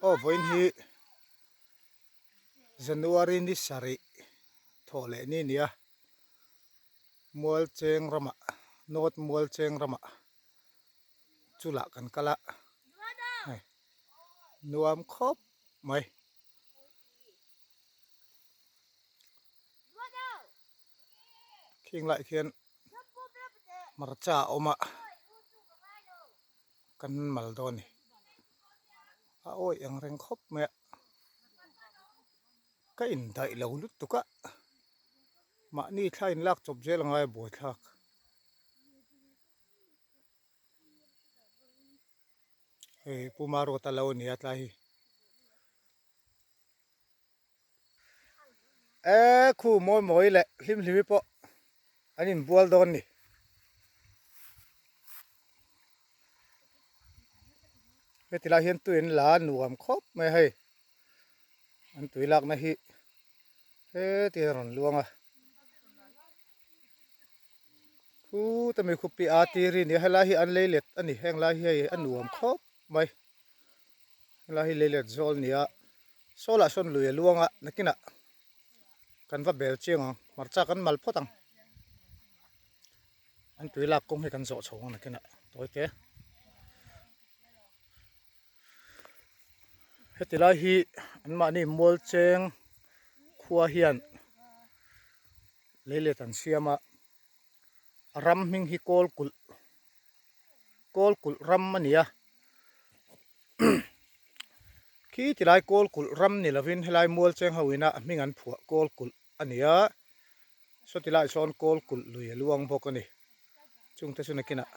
Aw vawiin hi January ni sarih thawh leh ni nia Mualcheng ramah North Mualcheng ramah chulah kan kal a hei nuam khawp mai. Khing lai khian hmarcha a awm a kan mal dawn a ni a awih ang reng khawp mai a ka indaih lo lutuk a mahni thla in lak chawp zel angai a buaithlak. Hei Puma road a lo a ni a tlai hi. E khu mawi mawi leh hlim hlimi pawh an inbual dawn ni. Heti lai hian tui an la nuam khawp mai a hei an tui lakna hi heti hian a rawn luang a khuta mi khupi a tir hi a ni a helai hi an lei let a ni heng lai hi hei a nuam khawp mai. Helai hi leilet zawl a ni a, saw lah sawn lui a luang a, nakinah kan va bel chiang ang, hmarcha kan mal phawt ang. An tui lak kawng hi kan zawh chho ang nakinah tawi te. Heti lai hi anmahni mual cheng khua hian leilet an siam a, a ram hming hi kawl kulh. Kawl kulh ram a ni a khi tilai kawl kulh ram ni lovin helai mual cheng ho ina a hming an phuah kawl kulh a ni a saw tilaiah sawn kawl kulh lui a luang bawk a ni chungte chu nakinah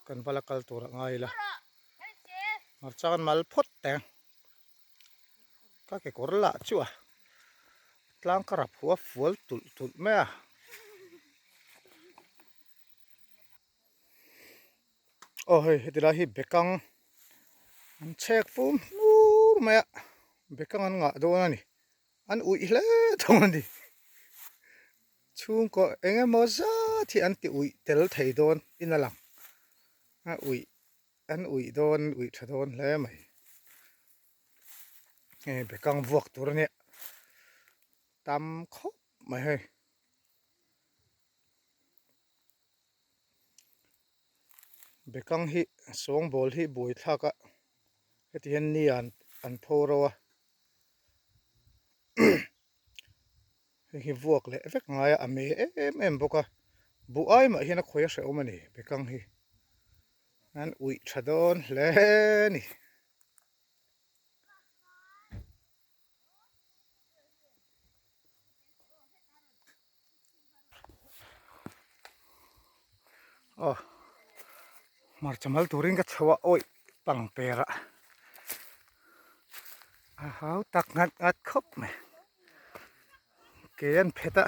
kan va la kal tur a ngai ila hmarcha kan mal phawt teng ka kekawr lah chu a tlang ka rap huah fual tulh tulh mai a. Aw hei heti lai hi bekang an chhek fum hlur mai a bekang an ngah dawn a ni an uih hle thung a ni chhungkaw eng emaw zat hi an ti uih tel thei dawn in a lang a uih an uih dawn an uih tha dawn hle mai hei bekang vuak tur a nia tam khawp mai hei. Bekang hi sawngbawl hi buai thlak a heti hian ni ah an pho ro a hei hi vuak leh vek ngai a a me em em bawk a buh ai mah hian a khawi a hrehawm a ni bekang hi an uih tha dawn hle a ni. Aw hmarcha mal turin ka chho a awih pang per a a hau tak nghat nghat khawp mai ke an phet a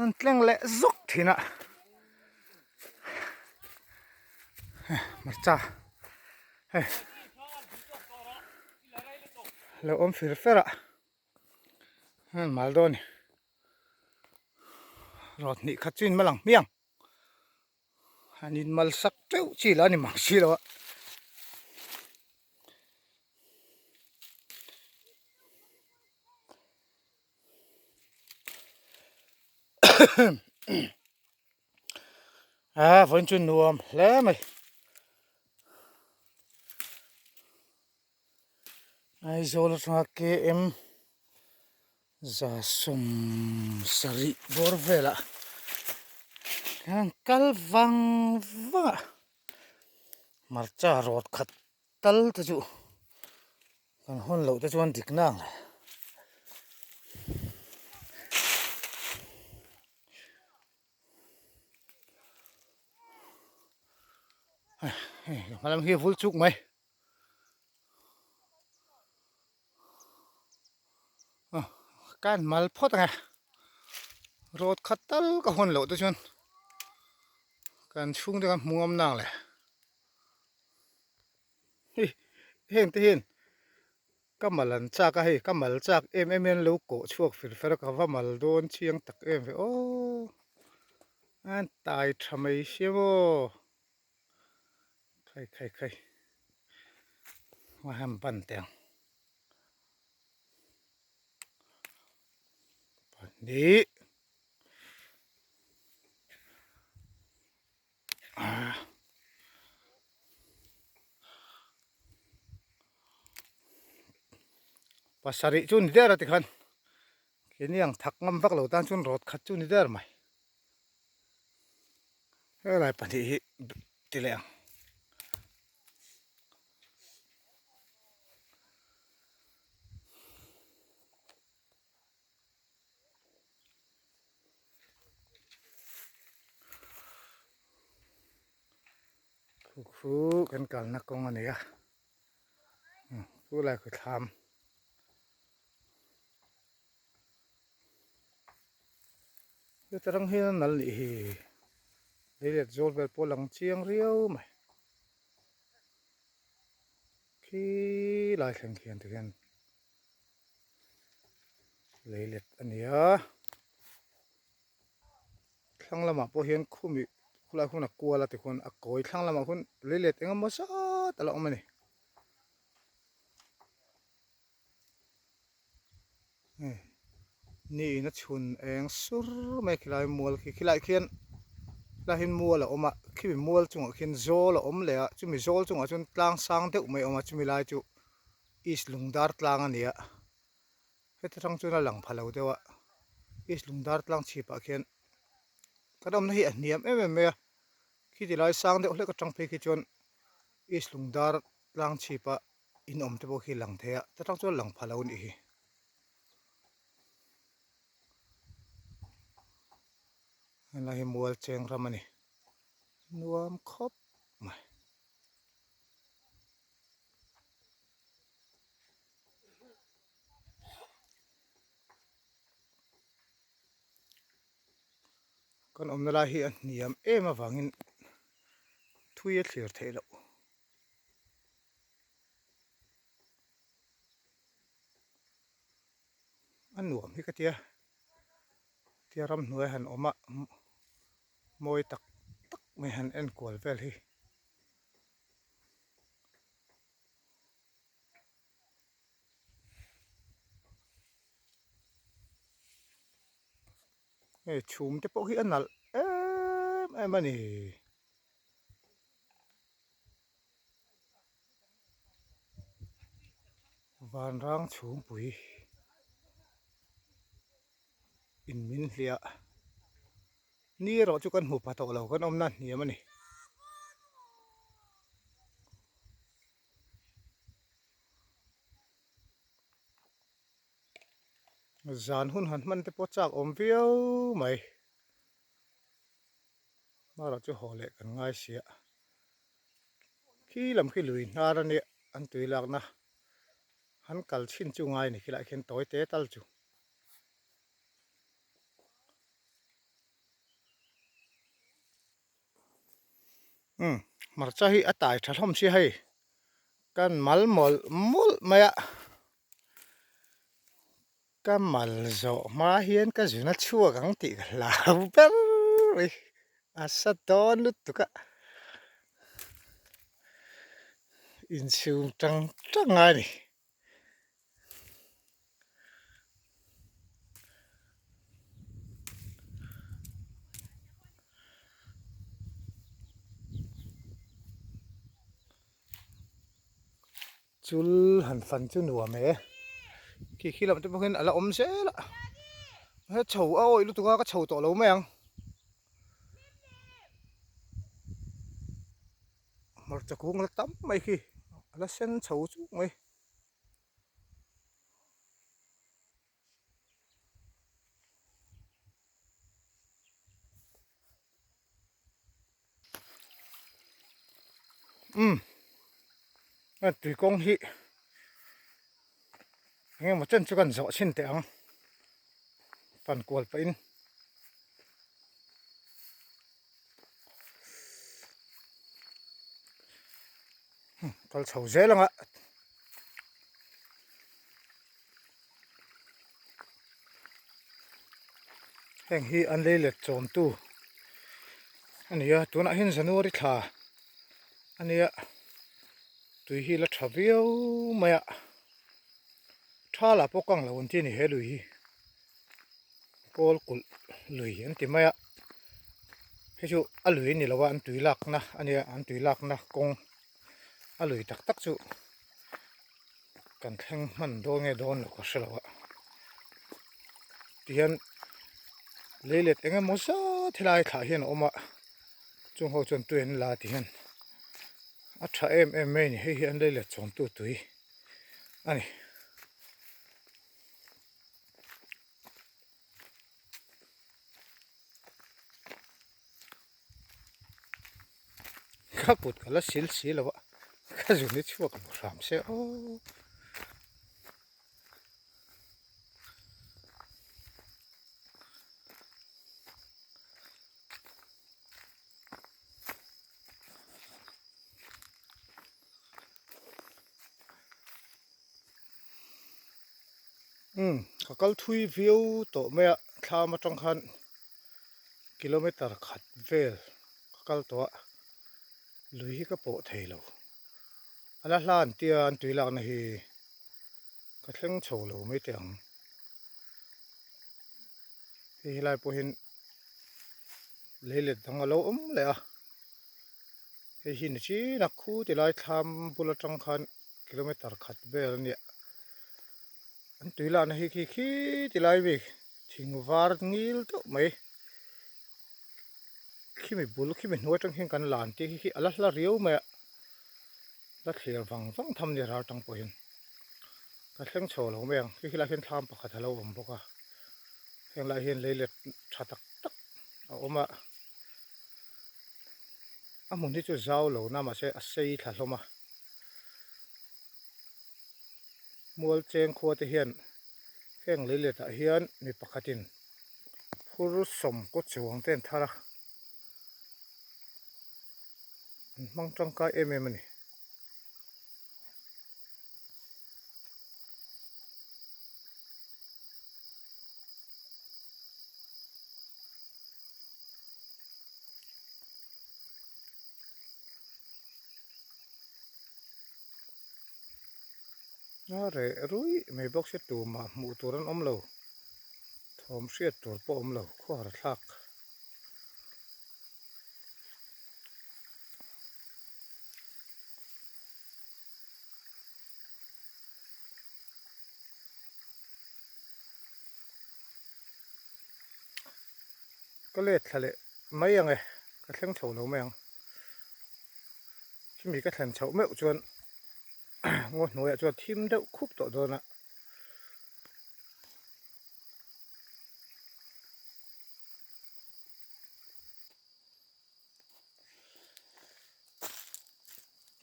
an tleng leh zawk thin a hmarcha hei lo awm fir fer a. Heng mal dawn ni rawt hnih khat chu in mal ang hmiang han in mal sak teuh chi lah a ni mang si lo a. A vawiin chu nuam hle mai. Aizawl atanga KM 70 bawr velah hian kal vang vang a hmarcha rawt khat tal te chu kan hawn loh te chuan dik nang le. Hei hmalam hi a vul chuk mai. Ka en mal phawt ang e road khat tal ka hawn loh te chuan kan chhung te khan hmu ngam nang le hi heng te hian ka mal an chak a hei ka mal chak em em hian lo kawh chhuak fir fer a ka va mal dawn chiang tak em ve aw an tai tha mai sia maw. Khai khai khai. A han ban teh ang. Pahnih. Pasarih chu ni der a tikhan keini ang thak ngam vak lo tan chuan rawt khat chu ni der mai. Helai pahnih hi ti leh ang. Khu khu kan kalna kawng a ni a chu lai khu thlam heta rang hian a nal nih hi lei let zawl vel pawh a lang chiang riau mai khi lai thleng khian tikhian. Lei let a ni a thlang lamah pawh hian khumi khulai hun a kual a tikhuan a kawi thlang lamah khuan lei let eng emaw zat a la awm a ni. Ni in a chhun eng sur mai khilai mual khi khilai khian khilai hian mual a awm a khimi mual chungah khian zawl a awm leh a chumi zawl chungah chuan tlang sang deuh mai a awm a chumi lai chu East Lungdar tlang a ni a heti tang chuan a lang pha lo deuh a East Lungdar tlang chhipah khian kan awmna hi a hniam em em mai a khiti lai sang deuh hlek atang phei khi chuan East Lungdar tlang chhipa in awm te pawh khi lang thei a ta tang chuan lang pha lo a nih hi. Helai hi mual cheng ram a ni nuam khawp mai. Kan awmna lai hi a hniam em avangin thui a thlir theih loh. A nuam hi ka tia tia ramhnuai han awm a mawi tak tak mai han enkual vel hi. Hei chhum te pawh hi a nalh em em a ni. Vanrang chhumpui in min hliah ni erawh chu kan hmu pha tawh lo kan awmna hniam a ni. Zan hun han hman te pawh chak awm viau mai hmarah chu haw leh kan ngai si a khi lam khi lui hnar a nia an tui lakna an kal chhin chu ngai a ni khilaiah khian tawi te tal chu. Umm hmarcha hi a tai tha hlawm si hei kan mal mawlh mawlh mai a ka mal zawh hma hian ka zun a chhuak ang tih ka hlau ber mai a sa dawn lutuk a inchhung tang tang a ni. Chul han fan chu nuam e khi khi lam te pawh hian a la awm zel a he chho a awih lutuk a ka chho tawh lo mai ang hmarcha kung la tam mai khi a la sen chho chuk mai. Umm a tui kawng hi eng emaw chen chu kan zawh chhin teh ang fan kual pah in. Kal chho zel ang a. Heng hi an lei let chawmtu a ni a tunah hian January thla a nia. Tui hi la tha viau mai a, tha lah pawh kang lo an ti a ni he lui hi, kawl kulh lui an ti mai a, hei chu a lui a ni lo a an tui lakna a nia an tui lakna kawng a lui tak tak chu kan thleng hman dawn nge dawn lo ka hre lo a, tihian lei let eng emaw zat helai thlah hian a awm a chung ho chuan tui an la ti hian. A tha em em mai a ni hei hi an lei let chawmtu tui a ni. Ka kut ka la sil si lo a ka zun hi chhuak lo hram se aw. Umm ka kal thui viau tawh mai a thlam atang khan kilometer khat vel ka kal tawh a lui hi ka pawh thei lo a la hlan tia an tui lakna hi ka thleng chho lo mai teh ang hei helai pawh hian. Lei let dang a lo awm leh a, hei hi ni chin a khu ti lai thlam bul atang khan kilometer khat vel a nia, an tui lakna hi khi khi ti lai mi thing var ngil deuh mai khimi bul khimi hnuai atang hian kan lan tih hi a la hla riau mai a, la thlir vang vang tham ni ral tang pawhin ka thleng chho lo mai ang, khi khi lai hian thlam pakhat a lo awm bawk a. Heng lai hian lei let tha tak tak a awm a, a hmun hi chu zau lo na mahse a sei thla hlawm a, mual cheng khua te hian heng lei let ah hian mi pakhatin phur sawm kaw chuang te an thar a, an hmang tangkai em em a ni. A reh ruih mai bawk sia tumah hmuh tur an awm lo thawm hriat tur pawh a awm lo khuar thlak. Ka let thla leh mai ang e, ka thleng chho lo mai ang. Chumi ka thlen chhoh meuh chuan ngaw hnuaiah chuan thim deuh khup tawh dawn a.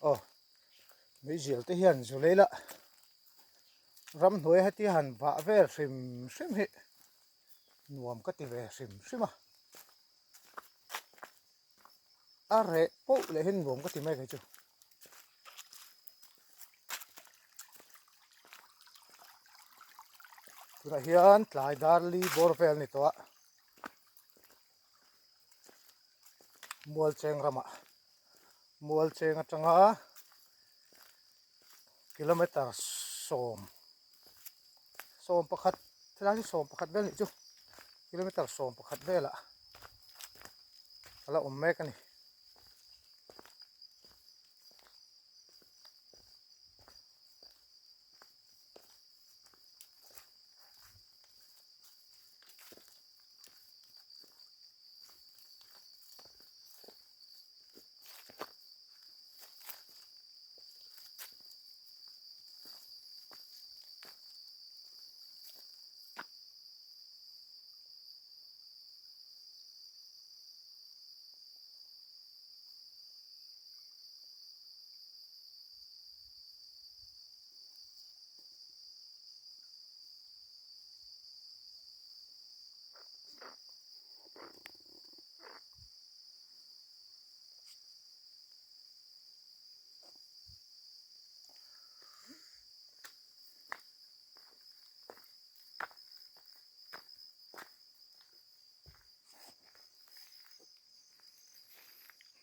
Aw meizial te hian zu lei la ramhnuai heti han vah vel hrim hrim hi nuam ka ti ve hrim hrim a a reh poh leh hian nuam ka ti mai kei chu. Tunah hian tlai dar li bawr vel a ni tawh a. Mualcheng ramah Mualcheng atanga kilometer sawm sawm pakhat helai hi sawm pakhat vel nih chu kilometer sawm pakhat velah a la awm mek a ni.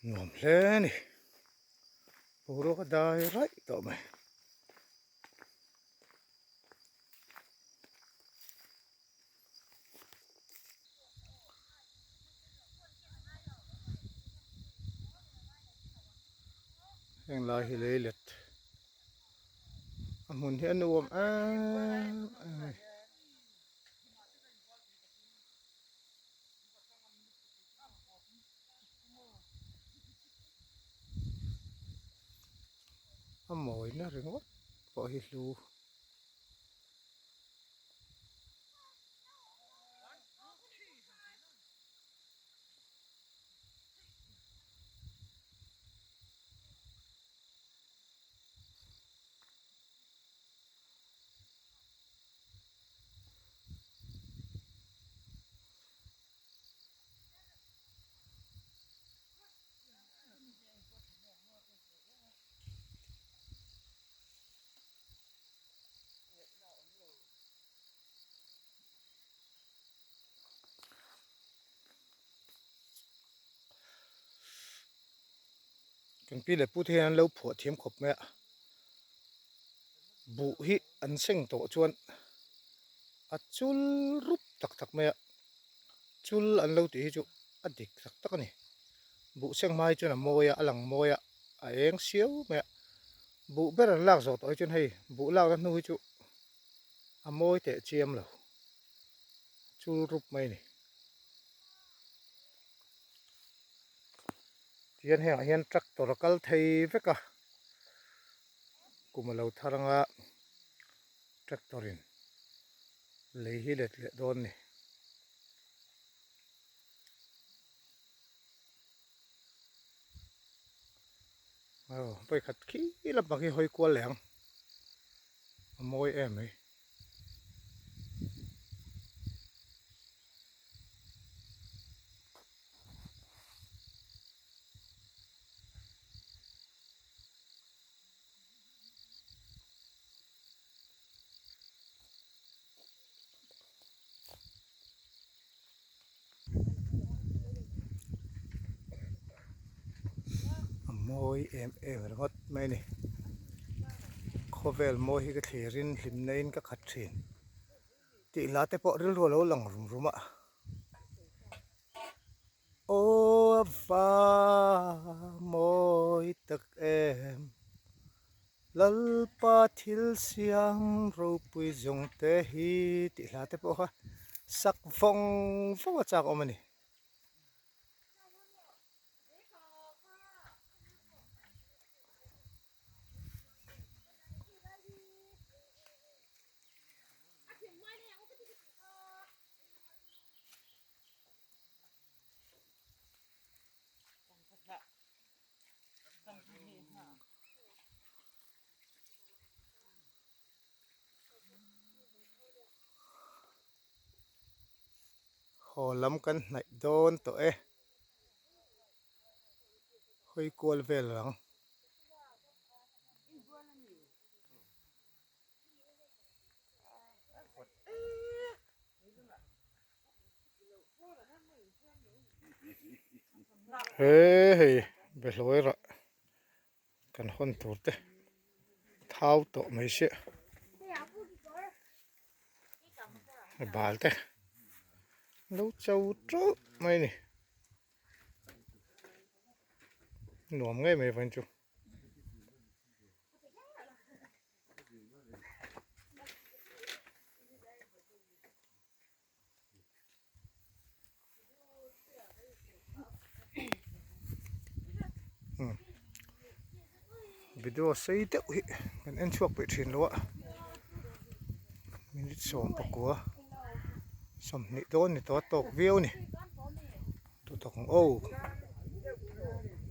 Nuam hle a ni. Boruak. Boruak a dai raih tawh mai. Heng lai hi lei let a hmun hi a nuam em em a ni. A mawina ringawt pawh hi hlu. Kan pi leh pute hian an lo phuah thiam khawp mai a, buh hi an seng tawh chuan a chul rup tak tak mai a, chul an lo tih hi chu a dik tak tak a ni. Buh seng hma hi chuan a mawi a, a lang mawi a, a eng siau mai a, buh ber an lak zawh tawh hi chuan hei buh lakna hnu hi chu a mawi teh chiam lo, chul rup mai a ni. Tihian hengah hian tractor a kal thei vek a, kum a lo thar anga tractor in lei hi let leh dawn a ni. Aw vawikhat khi lampang hi hawi kual leh ang a mawi em mai. A mawi em em ringawt mai a ni khawvel mawi hi ka thlir in hlimna in ka khat thin tih hla te pawh rilru a lo lang rum rum a aw a va mawi tak em Lalpa thil siam ropui zawng te hi tih hla te pawh kha sak vawng vawng a chak awm a ni. Haw lam kan hnaih dawn tawh e. Hawi kual vel ang. He hei behlawi rah kan hawn tur te thau tawh mai sia bal te lo cho teuh mai a ni nuam ngei mai vawiin chu. Video sei deuh hi kan en chhuak peih thin lo a minute 19 20 dawn ni tawh a tawk viau a ni duhtawk ang aw.